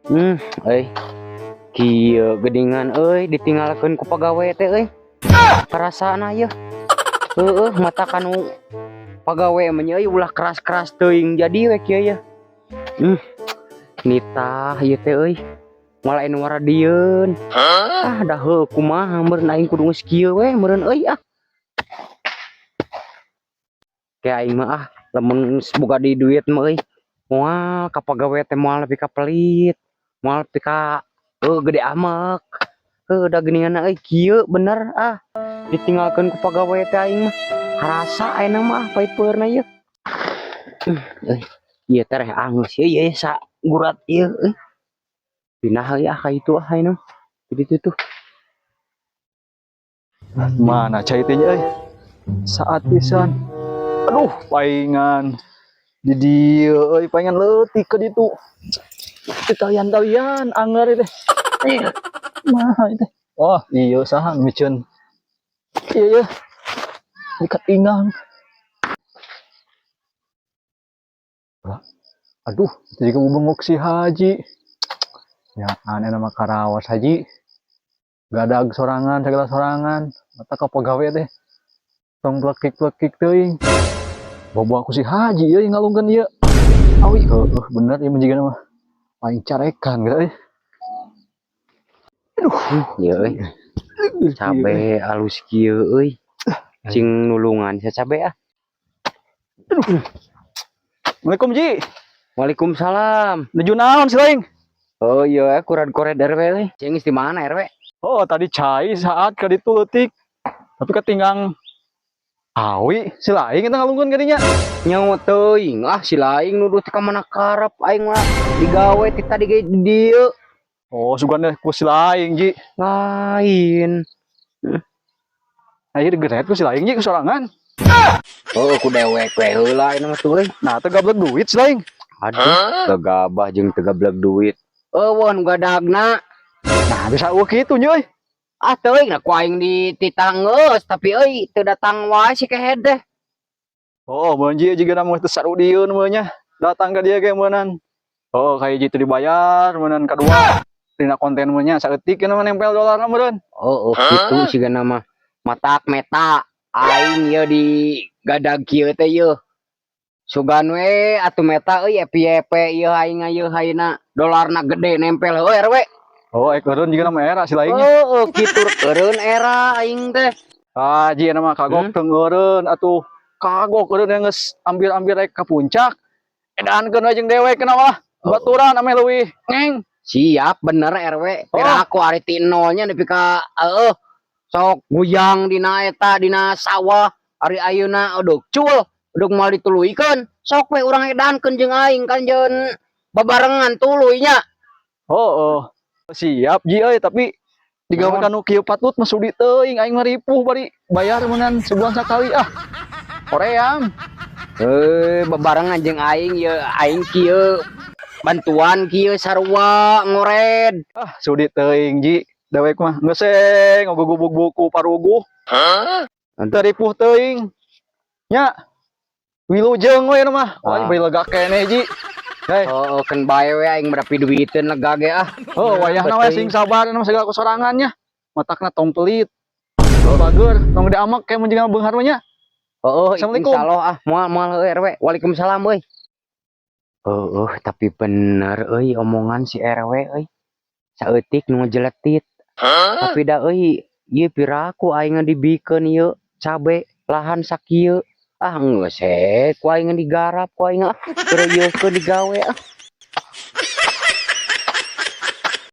Euy. Kieu geuningan euy, ditinggalkeun ku pagawe teh euy. Karasana yeuh. Heueuh, mata kanu pagawe mah nya euy, ulah keras-keras teuing jadi we kieu yeuh. Nitah ieu teh euy. Moal aya nu waradieun. Ah, dah heuh, kumaha meureun aing kudu geus kieu we meureun euy ah. Kayak aing mah ah, lamun geus boga di duit mah euy. Moal ka pagawe teh, moal nepi ka pelit. Moal nepi ka heuh gede amek. Heuh, da geuningan euy, kieu bener ah. Ditinggalkeun ku pagawe teh aing mah. Karasa ayeuna mah pait-peurna ieu. Euy, ieu teh reh angeus ieu ieu sa gurat ieu euy. Pindah euy ah ka itu ah ayeuna. Di ditu tuh. Mana cai teh nya euy? Saat pisan. Aduh, paingan. Di dieu euy, paingan leutik ke ditu. Ditalian-talian anger teh. Mah teh. Oh, iya saha miceun. Iya iya. Dekat ingang. Aduh, jadi bengok si Haji. Ya, aneh nama karawas Haji. Gadag sorangan, segala sorangan. Mata ka pagawe teh. Tong plekik-plekik teuing. Bobo aku si Haji euy ngalungkeun ieu. Awi, heueuh bener ieu mah jigana mah. Paling carekan gitu euy. Aduh, Ieu euy. Cabe alus kieu euy. Cing nulungan sia cabe ah. Assalamualaikum, Ji. Waalaikumsalam. Nuju naon sih laing? Oh iya, kuran kored RW euy. Cing geus di mana RW? Oh, tadi cai saat ka ditu leutik. Tapi ketinggang awi si laing eta ngalungkeun ka dinya. Nyawa teuing ah, si laing nuduh teh ka mana karep aing mah digawe ti tadi ge di dieu. Oh, sugan deh ku si laing, Ji. Lain. Ayo digeret ku si laing, Ji, ku sorangan. Oh, ku dewek we heula ayeuna mah tuh euy. Nah, teu gablek duit si laing. Aduh, gegabah jeung teu gablek duit. Eueuh nu gadagna. Nah, bisa eueuh kitu nya euy. Ah, teuing nah ku aing dititah geus, tapi euy teu datang wae si kehed teh. Oh, mun Ji jiga mah teu sarudieun mah nya. Datang ka dia ge meunan. Oh, kayak gitu dibayar meunan kadua. Dina konten mah nya saeutik mah nempel dolarna meureun. Oh, kitu sigana mah. Matak meta aing ye di gadag kieu teh yeuh. Sugan we atuh meta euy FYP ieu aing ieu ayeuna dolarna gede nempel heuh RW. Oh, ek eureun jiga mah era si laingnya. Heeh, kitu eureun era aing teh. Ah, Ji mah kagok teu ngeureun atuh. Kagok eureun yang geus ambir-ambir rek ka puncak. Edankeun we jeung dewek kenapa lah. Baturan ame leuwih ngeng. Siap bener RW. Kira aku ari ti nolnya nepi ka heueuh sok guyang dina eta dina sawah ari ayeuna odog cul odog moal dituluykeun, sok we urang edankeun jeung aing kan jeung babarengan tuluy nya. Oh, oh. Siap Ji euy, tapi digawe Naon? Kanu kieu patut mah sudi teuing aing mah ripuh bari bayar meunan sebulan sakali ah. Hoream. Eh, babarengan jeung aing ye, aing kieu bantuan kieu sarua ngored. Ah, sudi teuing Ji. Dewek mah geus e ngagugubug buku paruguh. Teu ripuh teuing. Nya. Wilujeng we mah. Wah, Ah. bari lega keneh Ji. Hei, Oh, keun bae we aing berapi duiteun lega ge ah. Oh, wayahna we sing sabar na segala kusorangannya. Matakna tong pelit. Oh, bager, tong gede amek kayak mun jeung beunghar mah nya. Oh, Assalamualaikum. insyaallah ah, moal moal heuh RW. Waalaikumsalam euy. Heueuh, tapi bener euy omongan si RW euy. Saeutik nu ngejeletit. Tapi da euy, ieu piraku aing dibikeun ieu cabe lahan sakieu. Ah, geus he ku aing digarap ku aing ah. Keur digawe ah.